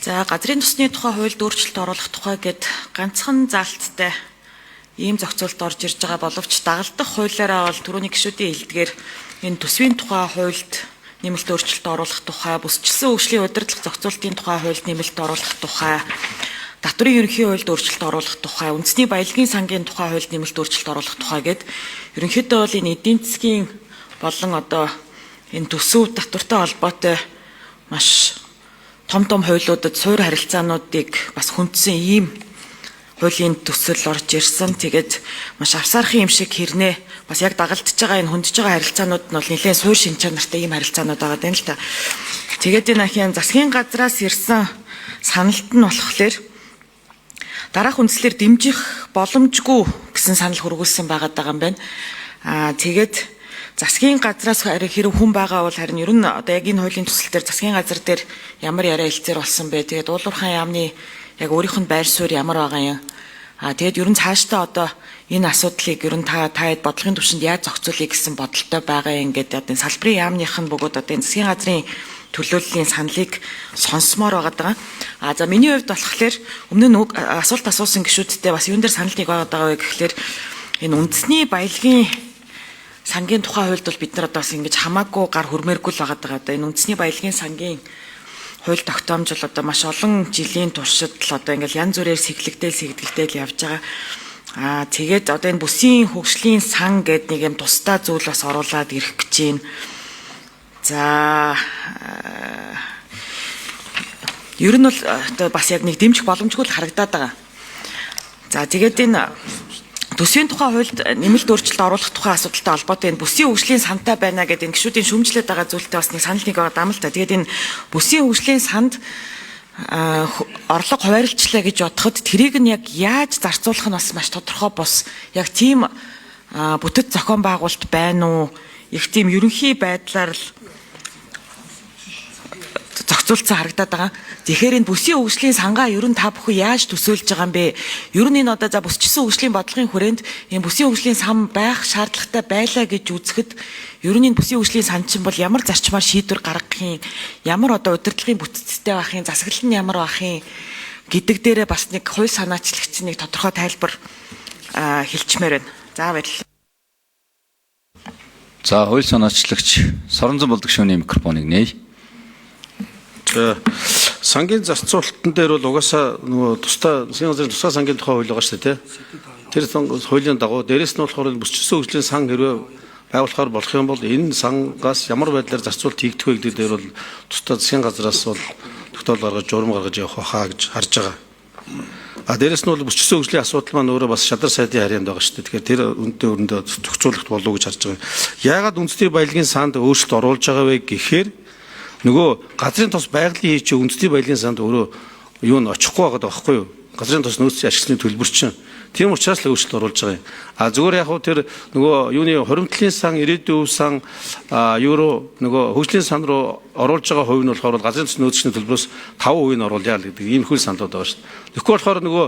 За, газрын тосны тухай хуульд өөрчлөлт оруулах тухай гэд ганцхан заалттай ийм зохицуулалт орж ирж байгаа боловч дагалдах хуулиараа бол түрүүний гишүүдийн хэлдгээр энэ төсвийн тухай хуульд нэмэлт өөрчлөлт оруулах тухай, бүсчилсэн хөгжлийн удирдлага зохицуултын тухай хуульд нэмэлт оруулах тухай, татврын ерөнхий хуульд өөрчлөлт оруулах тухай, үндэсний баялагын сангийн тухай хуульд нэмэлт өөрчлөлт оруулах тухай гэд ерөнхийдөө бол энэ эдийн засгийн болон одоо энэ төсөв татвартай холбоотой маш том том хуулиудад суур харилцаануудыг бас хүндсэн ийм хуулийн төсөл орж ирсэн. Тэгээд маш авсаархан юм шиг хэрнээ бас яг дагалдж байгаа энэ хөндөж байгаа харилцаанууд нь бол нэлээд суур шин чанартай ийм харилцаанууд байгаа даа л та. Тэгээд энэ ахын засгийн газраас ирсэн саналт нь болохоор дараах үндслээр дэмжих боломжгүй гэсэн санал хүргүүлсэн байгаад байгаа юм байна. Аа, тэгээд засгийн газраас хэрэг хүн байгаа бол харин ер нь одоо яг энэ хуулийн төсөл дээр засгийн газар дээр ямар яриа хэлцээр болсон бэ? Тэгээд уулуурхайн яамны яг өөрийнх нь байр суурь ямар байгаа юм? Аа, тэгээд ер нь цаашдаа одоо энэ асуудлыг ер нь та таад бодлогын түвшинд яаж зохицуулъя гэсэн бодолтой байгаа юм гэдэг одоо энэ салбарын яамных нь бөгөөд одоо энэ засгийн газрын төлөөллийн саналыг сонсомоор байгаа даа. А за, миний хувьд болохоор өмнө нь асуулт асуусан гишүүдтэй бас юун дээр санал нэг байгаа даа вэ гэхлээр энэ үндэсний баялагын сангийн тухай хуульд бол бид нар одоо бас ингэж хамаагүй гар хүрмээргүй л байгаа даа. Одоо энэ үндэсний баялагын сангийн хууль тогтоомж бол одоо маш олон жилийн туршид л одоо ингээл янз бүрээр сэглэгдээл сэгдгэлтэл явж байгаа. Аа, тэгээд одоо энэ бүсийн хөгжлийн сан гэдэг нэг юм тусдаа зүйл бас оруулаад ирэх гэж байна. За, ер нь бол одоо бас яг нэг дэмжих боломжгүй л харагдаад байгаа. За, тэгээд энэ төсвийн тухай хуульд нэмэлт өөрчлөлт оруулах тухай асуудалтай холбоотой энэ бүсийн хөгжлийн сантай байна гэдэг энэ гишүүдийн шүүмжлээд байгаа зүйлтэй бас нэг санал нэг байгаа даа л та. Тэгээд энэ бүсийн хөгжлийн санд орлого хуваарлцлаа гэж бодоход тэрийг нь яг яаж зарцуулах нь бас маш тодорхой бус. Яг тийм бүтэц зохион байгуулалт байна уу? Их тийм ерөнхий байдлаар л зохицуулсан харагдаад байгаа. Тэгэхээр энэ бүсийн хөгжлийн сангаа ер нь та бүхэн яаж төсөөлж байгаа юм бэ? Ер нь энэ одоо за бүсчсэн хөгжлийн бодлогын хүрээнд энэ бүсийн хөгжлийн сан байх шаардлагатай байлаа гэж үзэхэд ер нь энэ бүсийн хөгжлийн сан чинь бол ямар зарчмаар шийдвэр гаргах юм, ямар одоо удирдлагын бүтцтэй байх юм, засаглал нь ямар байх юм гэдэг дээрээ бас нэг хууль санаачлагч нэг тодорхой тайлбар хэлчмээр байна. За, баярлалаа. За, хууль санаачлагч Соронзон болдог шүүний микрофоныг нээе. За, сангийн зарцуулалтан дээр бол угаасаа нөгөө тусдаа засгийн газрын тусгай сангийн тухай хууль байгаа шүү дээ, тий. Тэр хуулийн дагуу дээрэс нь болохоор бүсчсэн хөгжлийн сан хэрвээ байгуулахаар болох юм бол энэ сангаас ямар байдлаар зарцуулалт хийгдэх вэ гэдэг дээр бол тусдаа засгийн газраас бол тогтоол гаргаж, журам гаргаж явах байхаа гэж харж байгаа. А дээрэс нь бол бүсчсэн хөгжлийн асуудал маань өөрөө бас шадар сайдын харьяанд байгаа шүү дээ. Тэгэхээр тэр үнэтэй өрөндөө зохицуулахт болов уу гэж харж байгаа. Яагаад үндэсний баялагын санд өөрчлөлт оруулж байгаа вэ гэхээр нөгөө газрын тос байгалийн хийч үндэсний баялагын санд өөрөө юу н очихгүй байгаа байхгүй юу? Газрын тос нөөцийн ашиглалтын төлбөр чинь. Тийм учраас л өөрчлөлт оруулж байгаа юм. А зүгээр яг хуу тэр нөгөө юуны хуримтлалын сан, ирээдүйн өв сан, юу руу нөгөө хөгжлийн сан руу оруулж байгаа хувь нь болохоор газрын тос нөөцийн төлбөрөөс 5% нь оруулъя л гэдэг ийм хөл саналууд байгаа шүү дээ. Тэгэхгүй болохоор нөгөө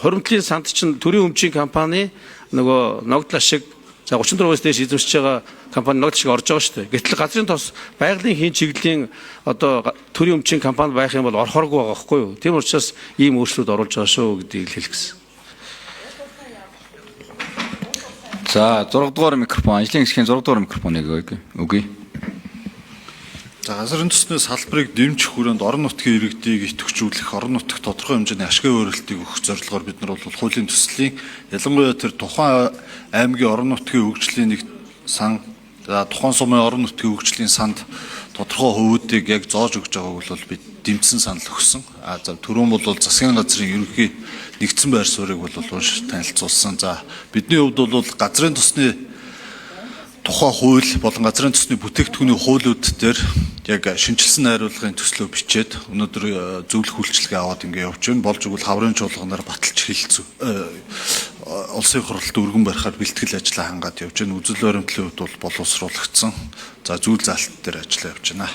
хуримтлалын санд чинь төрийн өмчийн компани нөгөө ногдол ашиг, за 34-өөс дээш эзэмшиж байгаа компани ногдол шиг орж байгаа шүү дээ. Гэтэл газрын тос байгалийн хийн чиглэлийн одоо төрийн өмчийн компани байх юм бол орохоргүй байгаа байхгүй юу? Тийм учраас ийм өөрчлөлт оруулж байгаа шүү гэдгийг хэлэх гэсэн. За, 6 дугаар микрофон, ажлын хэсгийн 6 дугаар микрофоныг өгье. За, газрын төсний салбарыг дэмжих хүрээнд орон нутгийн иргэдийг идэвхжүүлэх, орон нутагт тодорхой хэмжээний ашигын хувиралтыг өгөх зорилгоор бид нар бол хуулийн төслийн ялангуяа тэр тухайн аймгийн орон нутгийн хөгжлийн нэг сан, за тухайн сумын орон нутгийн хөгжлийн санд тодорхой хувиудыг яг зоож өгч байгааг бол бид дэмжсэн санал өгсөн. А за түрүүн бол засгийн газрын ерөнхий нэгдсэн байр суурийг бол унш танилцуулсан. За, бидний хувьд бол газрын төсний тухай хууль болон газрын төсний бүтээгдэхүүний хуулиуд дээр яг шинжилсэн найруулгын төслөө бичээд өнөөдөр зөвлөх үйлчилгээ аваад ингэ явж байна. Болж игэл хаврын чуулганаар баталж хэлэлцүү улсын хурлд өргөн барихаар бэлтгэл ажлаа хангаад явж байна. Үзэл баримтлалын хувьд бол боловсруулагдсан. За, зүйл заалт дээр ажиллаа явж байна.